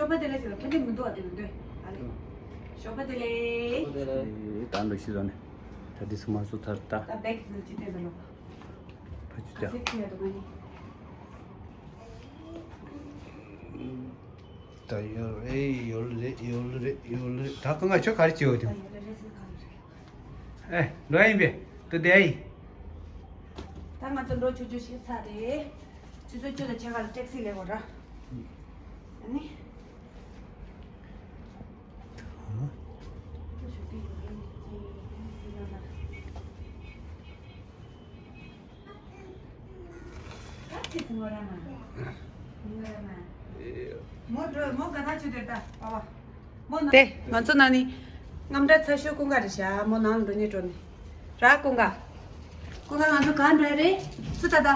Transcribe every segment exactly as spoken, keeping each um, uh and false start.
ཞོགས་པ་བདེ་ལེགས་ཟེར་བ་ཕན་ཐོགས་མི་འདུག་ཨ། དེ་ལ་འདོད་ཨ་ལེ། ཞོགས་པ་བདེ་ལེགས། ཨེ་ད་འགྲོ་ཤི་ར་ནས། ད་འདི་སུ་མ་སུ་ཚར་ད། ད་བེག་ནི་ཅི་དེ་ད་ལོ། ཕ་ཆུ་ཨ་ཅག་སེ་ཁི་ཡ་དུ་མ་ནི། ད་ཡོལ་ཨེ་ཡོལ་རེད་ཡོལ་རེད་ཡོལ་རེད། ད་གང་ག་ཆོ་ག་རེ་བྱེད་འོ་དེ། ད་ཡོལ་རེད་སེ་ག་རེད། ཨེ་ལོ་ཡིན་པས་ཏུ་དེ་ཨི། ད་ང་ཚོ་འགྲོ་ཆུ་ཆུ་ཞིག་ཚར་རེད། ཆུ་ཚོད་བཅུ་དང་ཕྱེད་ཀ་ལ་ཊེག་སི་ལེན་དགོས་ར། ཨ་ནི། དེ་ང་ཚོ་ན་ནི་རྔམ་དྲ་ཚ་ཤོས་ཀུན་དགའ་རེད་ཤག་མོ་ནང་ལ་འགྲོ་ནས་འགྲོ་ནས་ར། ཀུན་དགའ། ཀུན་དགའ་ང་ཚོ་གང་འདྲ་རེད་སུ་ད་ད།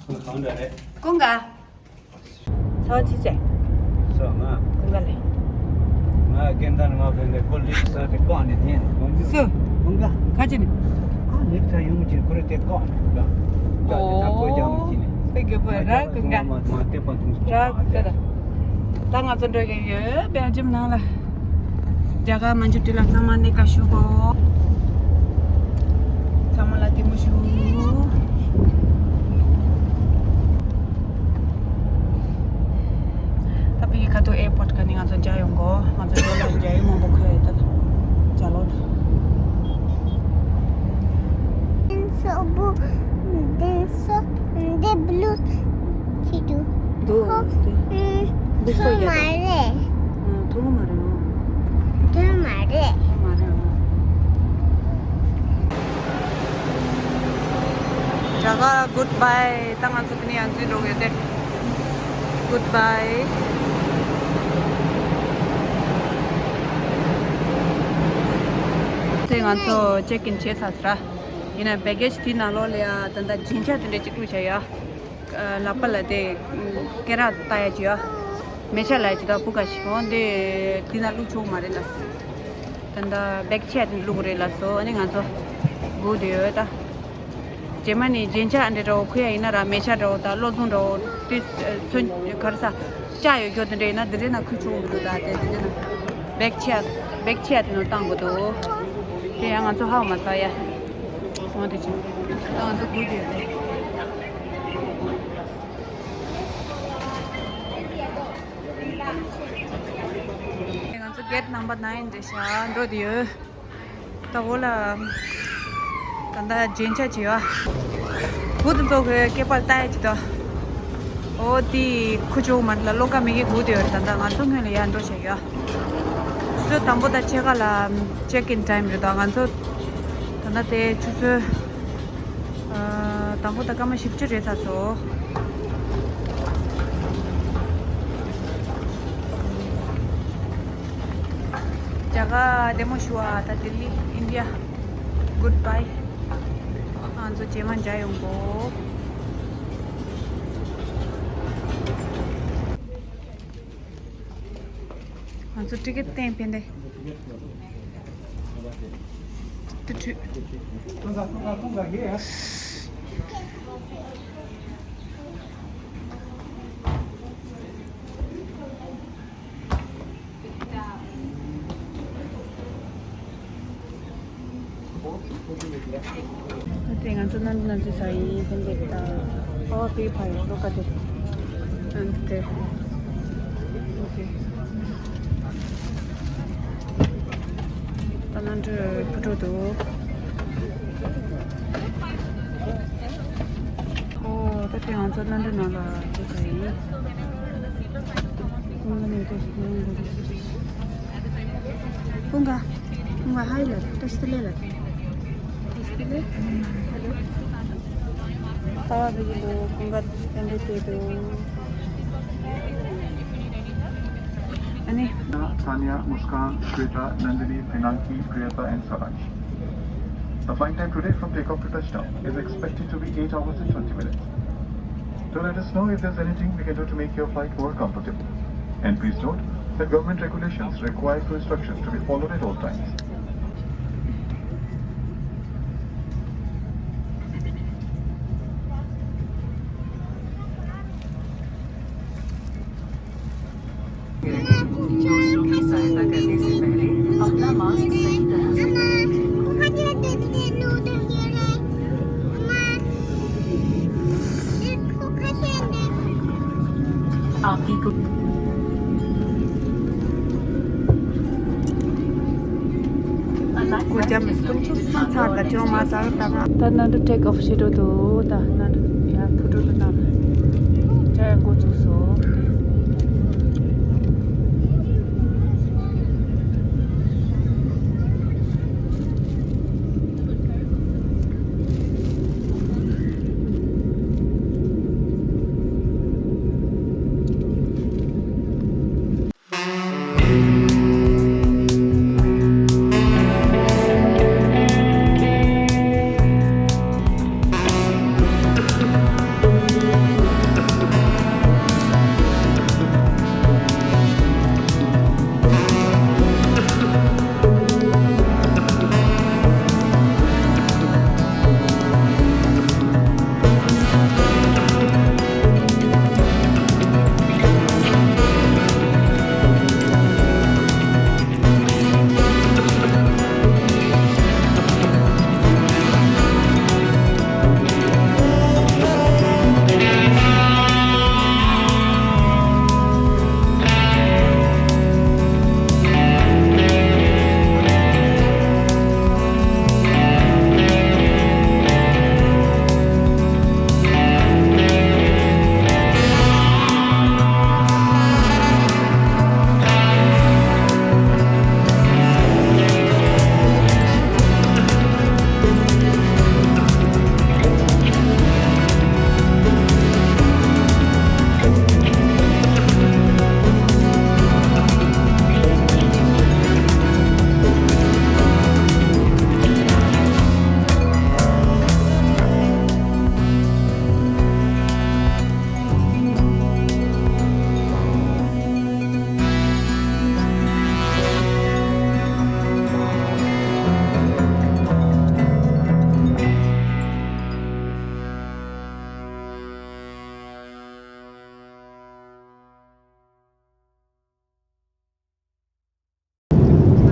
ཁོང་གང་འདྲ་རེད། ཀུན་དགའ། ཚ་བ་ཅི་བྱས། སོ་ང་། ཀུན་དགའ་ལེ། ང་རྒན་དར་ང་ཕན་པའི་ཀོ་ལིག་ས་དེ་བཀག་ནས་ཉན་ཡོང་རྒྱུ། སུ། ཀུན་དགའ། ག་ཅི་ནི། ཨ་ནི་ད་ཡོང་གི་ཁོ་རེ་དེ་བཀག་ནས་ཀ། ཀ་དེ་ད་ཀོ་རྒྱག་མི་ཅི་ནི། དེ་གི་པོ་ར་ཀུན་དགའ། མ་མ་དེ་པ་དུང་སོ་ར་ཀུན་དགའ། ད་ང་ཚོ་འགྲོ་གི་ཡོད་བེལ་ཇམ་ནང་ལ། རྒྱ་གར་མན་ཇུ་ཊི་ལ་ཚང་མ་གནས་ཀ་ཞུ་གོ། ཚང་མ་ལ་ལྟད་མོ་ཞུ། ད་ཕ་གི་ཁ་ཐུག་ཨེར་པོར་ཊི་ཁ་ནས་ང་ཚོ་མཇལ་ཡོང་གོ། ང་ཚོ་ཇོ་ལ་མཇལ་ཡོང་མང་པོ་ཁོས་ད་མཇལ་ལོ། དེང་སང་བུ་དེང་སང་འདི་བླུག་ཅི་འདུག་འདུག་ཧོ། འདུག་ཐུང་མ་རེད། ཐུང་མ་རེད། ཐུང་མ་རེད། ཐུང་མ་རེད། རྒྱ་གར་གུཌ་བྷའི། ད་ང་ཚོ་དེ་ནས་ཡར་འཛུལ་འགྲོ་གི་ཡོད་དེ། གུཌ་བྷའི། དེ་ང་ཚོ་ཅེག་ཨིན་བྱས་ཚར་སོང་ར། ཡིན་ན་བེ་གེ་ཇི་དེའི་ནང་ལོགས་ལ་ཡ་ད་ལྟ་རྒྱན་ཆ་དེ་འདྲ་ཅིག་བླུགས་བྱས་ཡ། ལག་པ་ལ་དེ་སྐེ་རགས་བཏགས་ཡ་ཅིག་ཡ། མལ་ཆ་ལ་ཡ་ཅིག་ད་ཕུ་ག་ཞིག་འོང་དེ་དེ་ན་བླུགས་ཆོག་མ་རེད་ལ། ད་ལྟ་བེག་ཆེ་དེ་བླུགས་རེད་ལ་སོ། ཨ་ནི་ང་ཚོ་སྒུག་བསྡད་ཡོད་ད། རྗེས་མ་ནི་རྒྱན་ཆ་འདྲ་འདྲ་བོ་ཁུར་ཡ་ཡིན་ན་ར། མལ་ཆ་འདྲ་བོ་དང་བློ་བཟང་འདྲ་བོ་དེ་ཚོན་ག་རེ་ཟ་ལྕགས་ཡོད་རྒྱུ་དེ་འདྲ་ཡིན་ན་དེ་འདྲའི་ནང་ཁུར་ཆོག་གི་འདུག་ད་དེ་དེ་འདྲའི་ནང་བེག་ཆེ་བེག་ཆེ་དེ་ནང་བཏང་དགོས་འདུག་དེ་ཡང་ང་ཚོ་ཧ་གོ་མ་སོང་ཡ། འོ་དེ་ཅི་ད་ང་ཚོ་སྒུག་བསྡད་ཡོད་རེད། ང་ཚོ་གེ་ཊི་ནམ་བར་ནའིན་རེད་ཤག་འགྲོ་བསྡད་ཡོད། ད་འོ་ལ་ད་ལྟ་རྒྱན་ཆ་བྱེད་ཡ། བུ་དེ་ཚོ་གི་སྐེད་པར་བཏགས་ཡ་ཅིག་ད། འོ་དེ་ཁུར་ཆོག་མ་རེད་ལ། བློ་དཀར་མི་གིས་སྒུག་བསྡད་ཡོད་རེད། ད་ལྟ་ང་ཚོ་སྔོན་ལ་ཡར་འགྲོ་བྱས་ཡ། ཆུ་ཚོད་དང་པོ་དང་ཕྱེད་ཀ་ལ་ཅེག་ཨིན་ཊའིམ་རེད། ད་ང་ཚོ་ད་ལྟ་དེ་ཆུ་ཚོད་ཨ་དང་པོ་དང་སྐར་མ་བཞི་བཅུ་རེད་ད་ཚོ། རྒྱ་གར་བདེ་མོ་ཞུ་བ་ད་ལྡི་ལི་ཨིན་ཌི་ཡ་གུཌ་བྷའི། ང་ཚོ་རྗེས་མ་མཇལ་ཡོང་གོ། ང་ཚོ་ཊི་ཀེ་ཊི་བཏོན་ཕན་ཏེ། ཏུ་ཏུ། དེ་ང་ཚོ་གནམ་གྲུ་ནང་འཛུལ་ཚར་ཡིན། ཕན་པའི་ད་ཨོ་དེ་ཕ་ཡོད་ལོ་ཀ་དེ་ཨ་འདི་དེ་ཨོ་ཁེ། ད་གནམ་གྲུ་ཕུ་འགྲོ་འདུག་ཨོ་ད་དེ་ང་ཚོ་གནམ་གྲུ་ནང་ལ་འཛུལ་ཚར་ཡིན། ཀུན་དགའ་ནས་ཏེ་ཀུན་དགའ་ཧའི་ལ་ཏེ་སྟི་ལེ་ལ་ཏེ་སྟི་ལེ། ཧ་ལོ། ཏ་བ་དེ་གི་ཏེ་ཀུན་དགའ་ཏེ་ཏེ་ཏེ་ཏེ། ཨ་ནི། Tanya, Muskan, Shweta, Nandini, Pinaki, Priyata and Saraj. The flight time today from takeoff to touchdown is expected to be eight hours and twenty minutes. Do let us know if there's anything we can do to make your flight more comfortable. And please note that government regulations require for instructions to be followed at all times. སྒོ་འཇམ་མི་སུ་ཚུགས་སུ་ཚར་ད་ཅོང་མ་ཚར་ད་ང་། ད་ནང་དུ་ཊེག་ཨོཕ་བྱེད་འགྲོ་འདུག་ད་ནང་དུ་ཡར་འཕུར་འགྲོ་འདུག་ནང་དུ་ཅ་ཡང་འགོ་ཚུགས་སོང་།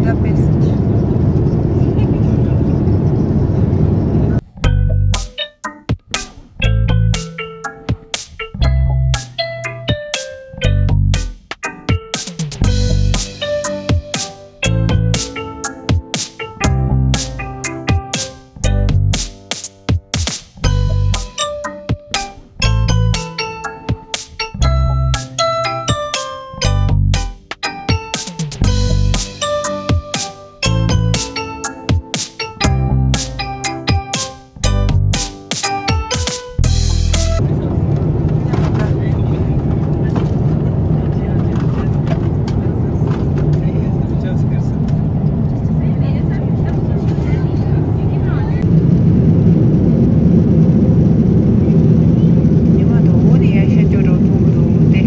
Budapest. ཉི་མ་དང་འོ་དེ་ཡར་ཤར་ཕྱོགས་འགྲོ་མཐོང་གི་འདུག་སྟེ།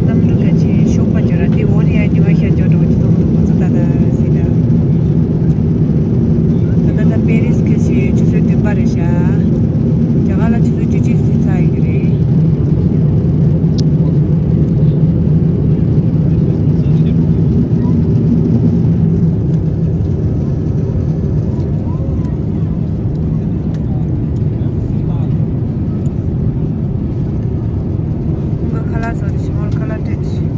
གནམ་གྲུ་ཁ་ཆེ་ཤོག་པ་ཅོ་ར་དེ་འོ་དེ་ཡར་ཉི་མ་ཤར་ཕྱོགས་འགྲོ་གི་འདུག་ཁོ་ཚོ་ད་ལྟ་སྲིད་ད། ད་ལྟ་ད་པེ་རིས་ཁ་ཆེ་ཆུ་ཚོད་བདུན་པ་རེད་ཤག་རྒྱ་གར་ལ་ཆུ་ཚོད་བཅུ་གཅིག་ཟིན་ཚར་ཡོད་ཀྱི་རེད། ཁོང་གི་ཁ་ལག་བཟོ་རེད། ཞི་མོར་ཁ་ལག་སྤྲད་ཤིག་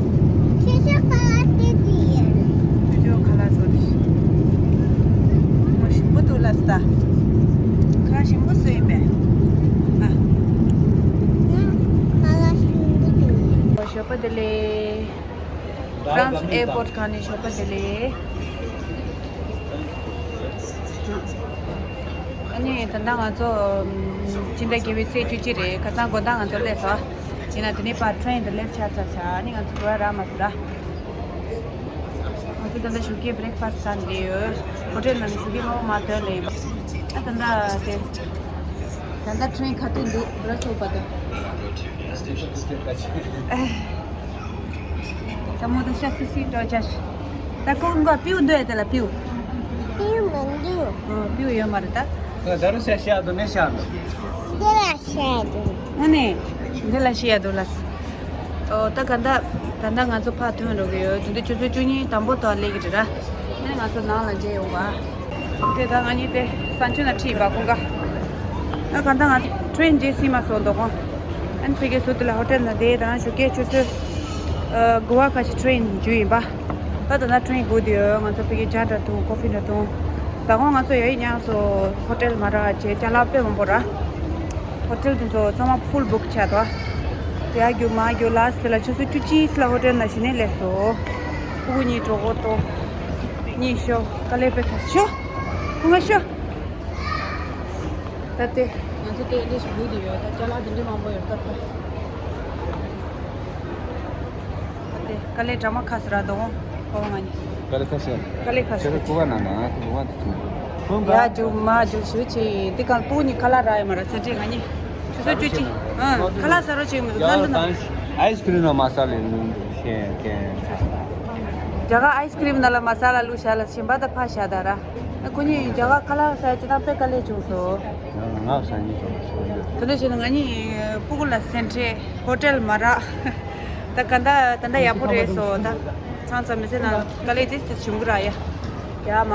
ཁྱེད་ཚོ་ཁ་ལག་སྤྲད་དུ་ཡོད། ཁྱེད་ཚོ་ཁ་ལག་བཟོ་རེད། ཁ་ལག་ཞིམ་པོ་འདུག་ལབ་སྟེ། ཁ་ལག་ཞིམ་པོ་བཟོས་ཡིན་པས། ཨ། ཁ་ལག་ཞིམ་པོ་འདུག་ཞོགས་པ་བདེ་ལེགས། ཧྥ་རན་སི་ཨེར་པོར་ཊི་ཁང་ནས་ཞོགས་པ་བདེ་ལེགས། ཨ་ནི་ད་ལྟ་ང་ཚོ་ཕྱི་ཟླ་བརྒྱད་པའི་ཚེས་བཅུ་གཅིག་རེད། ཁ་སང་དགོང་དག་ང་ཚོ་སླེབས་སོང་། ཡིན་ན་དེ་ནས་ཕར་ཊེ་རེན་དུ་སླེབས་ཆགས་ཚར་ཆགས། ཨ་ནི་ང་ཚོ་འགྲོ་ཡ་རག་མ་སོང་ར། ང་ཚོ་ད་ལྟ་ཞོགས་ཀས་བྷི་རེག་ཕ་སི་ཊི་ཟ་ནས་བསྡད་ཡོད། ཧོ་ཊེལ་ནང་ནས་ཞོགས་ཀས་སྔ་པོ་མར་ཐོན་སླེབས་ཡིན་པ། ཨ་ད་ལྟ་དེ། ད་ལྟ་ཊེ་རེན་ག་དུས་འདུག་བྷི་ར་སེལ་བར་དུ། ད་མོ་དང་ཤ་སི་སི་འགྲོ་བྱ་ཞིག་ད་ཁོ་ཀུན་ག་པིའུ་འདོད་དེ་ལ་པིའུ། པིའུ་མི་འདུག་ཨོ་པིའུ་ཡོད་མ་རེད་ད། ད་རུ་ཤ་ཤ་དུ་ནས་ཤ་འདུག་འདི་ལ་ཤ་འདུག་ཨ་ནི། འདི་ལ་ཤ་འདུག་ལ། ཨོ་ད་ག་འདྲ། ད་ལྟ་ང་ཚོ་ཕར་ཐོན་འགྲོ་གི་ཡོད། དེ་འདྲ་ཆུ་ཚོད་བཅུ་གཉིས་དང་པོ་དག་སླེབས་ཀྱི་རེད་ར། ཨ་ནི་ང་ཚོ་ནང་ལ་མཇལ་ཡོང་བ། དེ་ད་ང་གཉིས་དེ་གསང་སྤྱོད་ན་ཁྲིད་པ་ཁོང་ག་ཨ་ག་ད་ང་ཚོ་ཊེ་རེན་རྗེས་ཟིན་མ་སོང་འདུག་ཁོང་། ཨ་ནི་ཕ་གིའི་ཟུར་དེ་ལ་ཧོ་ཊེལ་ན་བསྡད་དང་ཞོགས་ཀས་ཆུ་ཚོད་ཨ་དགུ་པ་ཁ་ཤས་ཊེ་རེན་འཇུ་ཡིན་པ། ད་ད་ན་ཊེ་རེན་སྒུག་བསྡད་ཡོད། ང་ཚོ་ཕ་གི་ཇ་འདྲ་འཐུང་། ཀོ་ཕི་འདྲ་འཐུང་། ད་དགོང་ང་ཚོ་ཡ་ཡི་ཉག་སོ་ཧོ་ཊེལ་མ་རག་བྱས། ཅ་ལག་དཔེ་མང་པོ་རག་ཧོ་ཊེལ་དེ་ཚོ་ཚང་མ་ཕུལ་བུག་ཆགས་འདུག་ཡར་རྒྱུག་མར་རྒྱུག་ལ་སི་ལ་ཆུ་ཚོད་བཅུ་གཅིག་ལ་ཧོ་ཊེལ་ནང་བཞིན་ནས་སླེབས་སོང་། ཕྲུ་གུ་གཉིས་གྲོད་ཁོག་ལྟོགས། གཉིད་ཤོག་དཀའ་ལས་དཔེ་ཁ་ཤོག་ཁོ་ང་ཤོག་ད་ལྟ་ང་ཚོ་དེ་ཨེ་འདྲ་ཞིག་སྒུག་བསྡད་ཡོད། ད་ཅ་ལག་དེ་འདྲ་མང་པོ་ཡོད་ད་ལྟ། ད་ལྟ་དཀའ་ལས་འདྲ་མ་ཁ་སི་ར་དོ། ཧོ་ང་ནི། དཀའ་ལས་ཁ་ཤས། དཀའ་ལས་ཁ་ཤས། ཁྱེད་རང་སྐུ་པ་ན་ན་ཁོ་ལུང་བ་དེ་ཚོ། ཡར་རྒྱུག་མར་རྒྱུག་ཞུ་ཆེ་ཡིན། དེ་གང་ཕྲུ་གུ་གཉིས་ཁ་ལག་རག་ཡོད་མ་རེད། སེ་འབྲས་ང་གཉིས་ཆུ་ཚོད་བཅུ་གཅིག་ཨང་ཁ་ལག་ཟ་རོགས་བྱེད་མི་འདུག་ལ་ལ་ན། ཨའི་སི་ཀི་རིམ་ནང་མ་ས་ལ་ལུང་ཤེས་མཁན་ཚོ། རྒྱ་གར་ཨའི་སི་ཀི་རིམ་ནང་ལ་མ་ས་ལ་ལུག་ཤ་ལ་ཞིམ་པ་ད་ཕ་ཤ་ད་ར། ཁོ་གཉིས་རྒྱ་གར་ཁ་ལག་ཟ་ཅི་ད་དཔེ་དཀའ་ལས་བྱུང་སོང་། ང་ང་ཟ་ཉིན་ཚོ་ཞོགས་འདུག་དེ་འདྲ་བྱས་ན་ང་གཉིས་ཕྲུ་གུ་ལ་སེ་འབྲས་ཧོ་ཊེལ་མ་རག་ད་ག་འདྲ་ད་འདྲ་ཡག་པོ་རེད་སོ། ད་ཚང་ཚང་མི་ཚེ་ནང་དཀའ་ལས་དེ་དེ་བྱུང་གི་ར་ཡ། ཡ་མ།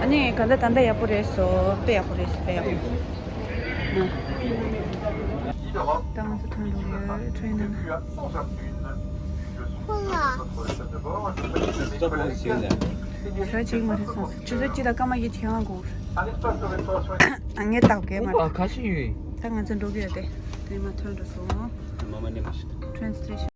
ཨ་ནི་ག་འདྲ་ད་འདྲ་ཡག་པོ་རེད་སོ། དཔེ་ཡག་པོ་རེད་སོ། དཔེ་ཡག་པོ། ན། ད་ང་ཚོ་ཐོན་འགྲོ་གི་ཡོད་ཊེ་རེན་ནང་། ཁོ་ལ། ཞག་གཅིག་མ་རེད་སོང་། ཆུ་ཚོད་གཅིག་དང་སྐར་མ་བརྒྱད་ཅུ་ལྔ་འགོར། ཨ་ངས་བལྟ་གི་མ་རེད། ཨ་ཁ་ཤས་ཡོད། ད་ང་ཚོ་འགྲོ་གི་ཡོད་དེ། དེ་མ་ཐོན་འགྲོ་སོང་། མ་མ་ནས་མ་ཤི། ཊེ་རེན་སི་ཊེ་ཤན།